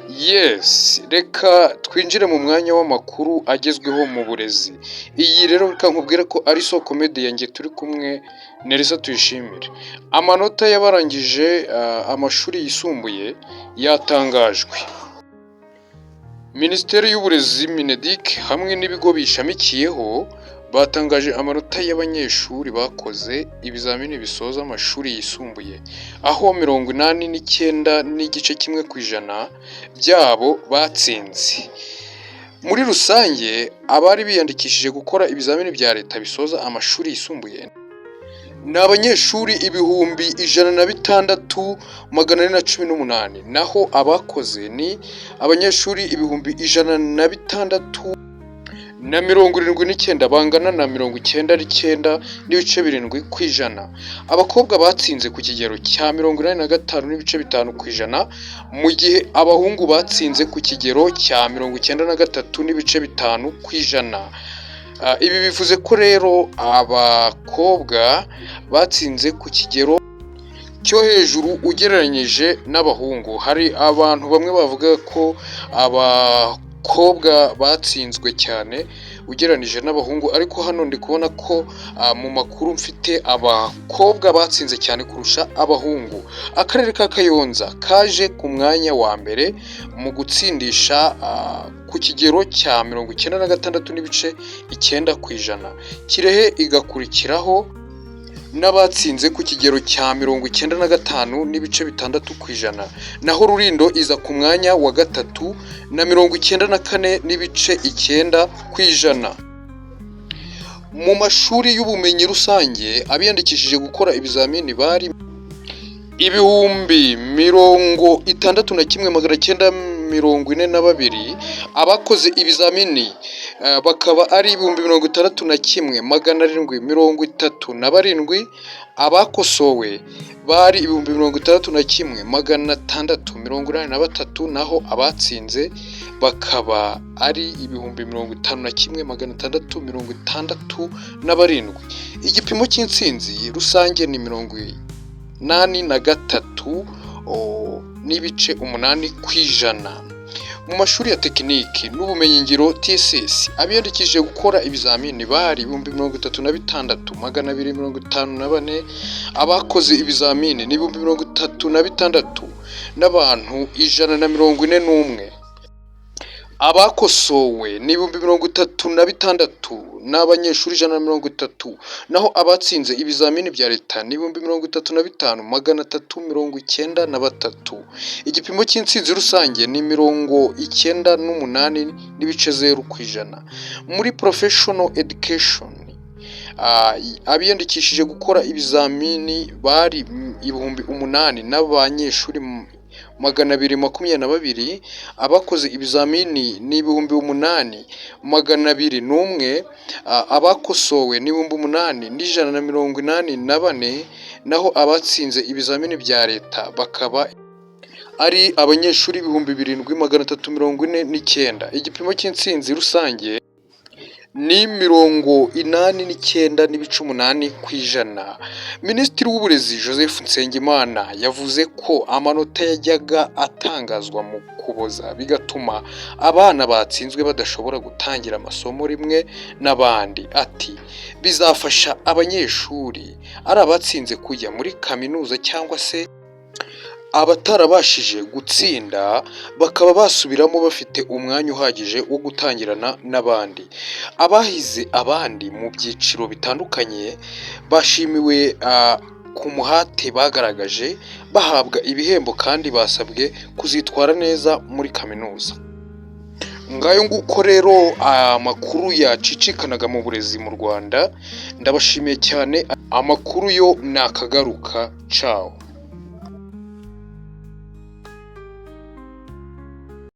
Yes, reka twinjire mu mwanya w'amakuru agezweho mu burezi. Iyi rero reka nkubwire ko ari Soko Media, njye turi kumwe Nelisa Tuyishimire. Amanota y'abarangije amashuri yisumbuye yatangajwe. Minisiteri y'Uburezi, MINEDUC, hamwe n'ibigo biyishamikiyeho batangaje amanota y'abanyeshuri bakoze ibizamini bisoza amashuri yisumbuye, aho 89.1% byabo batsinze. Muri rusange, abari biyandikishije gukora ibizamini bya Leta bisoza amashuri yisumbuye ni abanyeshuri 106,418, naho abakoze ni abanyeshuri 106,079, bangana na 99.7%. Abakobwa batsinze ku kigero cya 85.5%, mu gihe abahungu batsinze ku kigero cya 93.5%. Ibi bivuze ko rero abakobwa batsinze ku kigero cyo hejuru ugereranyije n'abahungu. Hari abantu bamwe bavuga ko abakobwa batsinzwe cyane ugereranyije n'abahungu, ariko hano ndi kubona ko mu makuru mfite abakobwa batsinze cyane kurusha abahungu. Akarere ka Kayonza kaje ku mwanya wa mbere mu gutsindisha ku kigero cya 96.9%, Kirehe igakurikiraho n'abatsinze ku kigero cya 95.6%, naho Rulindo iza ku mwanya wa gatatu na 94.9%. Mu mashuri y'ubumenyi rusange, abiyandikishije gukora ibizamini bari 61,942, abakoze ibizamini bakaba ari 61,737, abakosowe bari 61,683, naho abatsinze bakaba ari 51,667. Igipimo cy'intsinzi rusange ni 83.8%. Mu mashuri ya tekiniki n'ubumenyingiro, TSS, abiyandikishije gukora ibizamini bari 36,254, abakoze ibizamini ni 36,000 n'abantu 141. Abakosowe ni 36,000 n'abanyeshuri 130, naho abatsinze ibizamini bya Leta ni 35,393. Igipimo cy'intsinzi rusange ni 98.0%. Muri Professional Education, abiyandikishije gukora ibizamini bari 8,000 n'abanyeshuri 222, abakoze ibizamini ni 8,201, abakosowe ni 8,184, naho abatsinze ibizamini bya Leta bakaba ari abanyeshuri 7,349. Igipimo cy'intsinzi rusange ni 89.8%. Minisitiri w'Uburezi Joseph Nsengimana yavuze ko amanota yajyaga atangazwa mu Kuboza, bigatuma abana batsinzwe badashobora gutangira amasomo rimwe n'abandi. Ati: "Bizafasha abanyeshuri, ari abatsinze kujya muri kaminuza cyangwa se abatarabashije gutsinda, bakaba basubiramo bafite umwanya uhagije wo gutangirana n'abandi." Abahize abandi mu byiciro bitandukanye bashimiwe ku muhate bagaragaje, bahabwa ibihembo kandi basabwe kuzitwara neza muri kaminuza. Ngayo nguko rero amakuru yacicikanaga mu burezi mu Rwanda. Ndabashimiye cyane, amakuru yo nakagaruka, cawo.